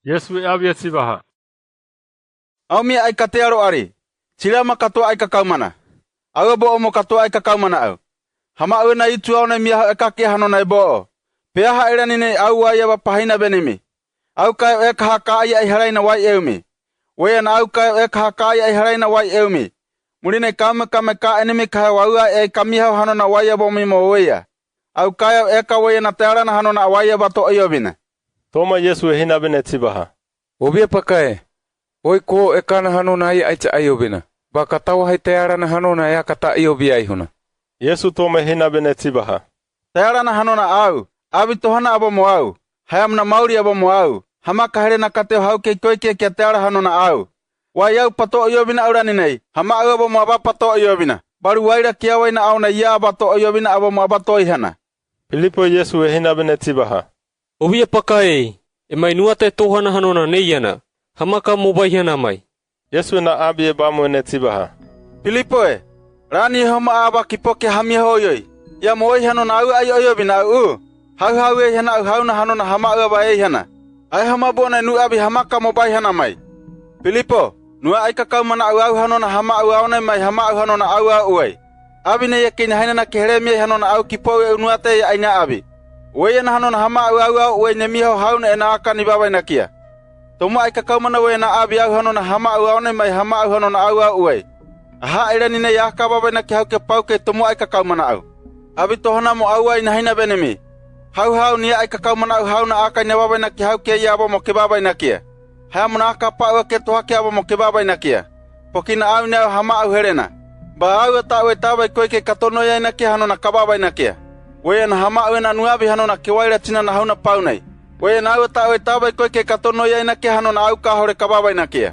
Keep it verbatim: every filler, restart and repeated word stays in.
Iesu avia tsivaha: Au mia aika tearo'ari, chilama katuaika kaumana. Aua bo'o mo katuaika kaumana au. Hama'a na ichu aone mia hau ekaki hanona e bo'o. Peaha ira ninei au waia va pahina venimi. Au kayau eka ha ka'ai ai harai na wai eumi. Weia na au kayau eka ha ka'ai ai harai na wai eumi. Mulinai kame kame ka enimi kahe waua e kamiha hanona waia vomi mo weia. Au kayau eka weia na tayalana hanona waia va to'io vina. Toma Iesu e hinavi ne tsivaha: Ovia pakae, oi ko ekana hanona ai aicha aio vina, va katawa hai tayalana hanona e aka ta'io via aihuna. Iesu toma e hinavi ne tsivaha: Tayalana hanona au, avi tohana avo mo au, hayamuna mauli avo mo au, hamaka here na kateo hau kei koike kia tayala hanona au. Wai au pa to'io vina au ra ninei, hama'a avo mo ava pa to'io vina, balu waira kia wai na aona ia ava to'io vina avo mo ava toihana. Pilipo Iesu e hinavi ne tsivaha: Ovia pakae, e mai nuata e tohana hanona neiyana, hamaka mo vaihana mai. Iesu e na'avi e vamo ne tsivaha: Pilipo e, rani e homa ava kipo ke hamia hoioi, ia mo oihano na au aioio vina au u? Hauhau eihana au hauna hanona hama'u ava eihana. Ai homa bona e nu'avi hamaka mo vaihana mai. Pilipo, nua aika kaumana'u au hanona hama'u aone mai hama'u hanona au au'uai. Avi nei e kei na haina na kehelemiai hanona au kipo e u nuate e ai na'avi. Weia na hanona hama'u au au'uai ne miho hauna e na aka ni vavainakia. Tomu'a aika kaumana weia na'avi au hanona hama'u aone mai hama'u hanona au au'uai. Aha'ira ninei aka vavainakia hau ke pau kei tomu'a aika kaumana'u. Avi tohana mo au ai na hina venimi. Hauhau nia aika kaumana'u hauna aka nia vavainakia hau kei avo mo ke vavainakia. Hayamuna aka pa'u ake tohake avo mo ke vavainakia. Pokina au nia au hama'u helena. Ba au e ta'u e tava i koike kato no yainakia hanona ka vavainakia. Weia na hama'u e na nuavi hanona ke waira china na hauna pau nei. Weia na au e ta'u e tava i koike kato no yainakia hanona au ka hore ka vavainakia.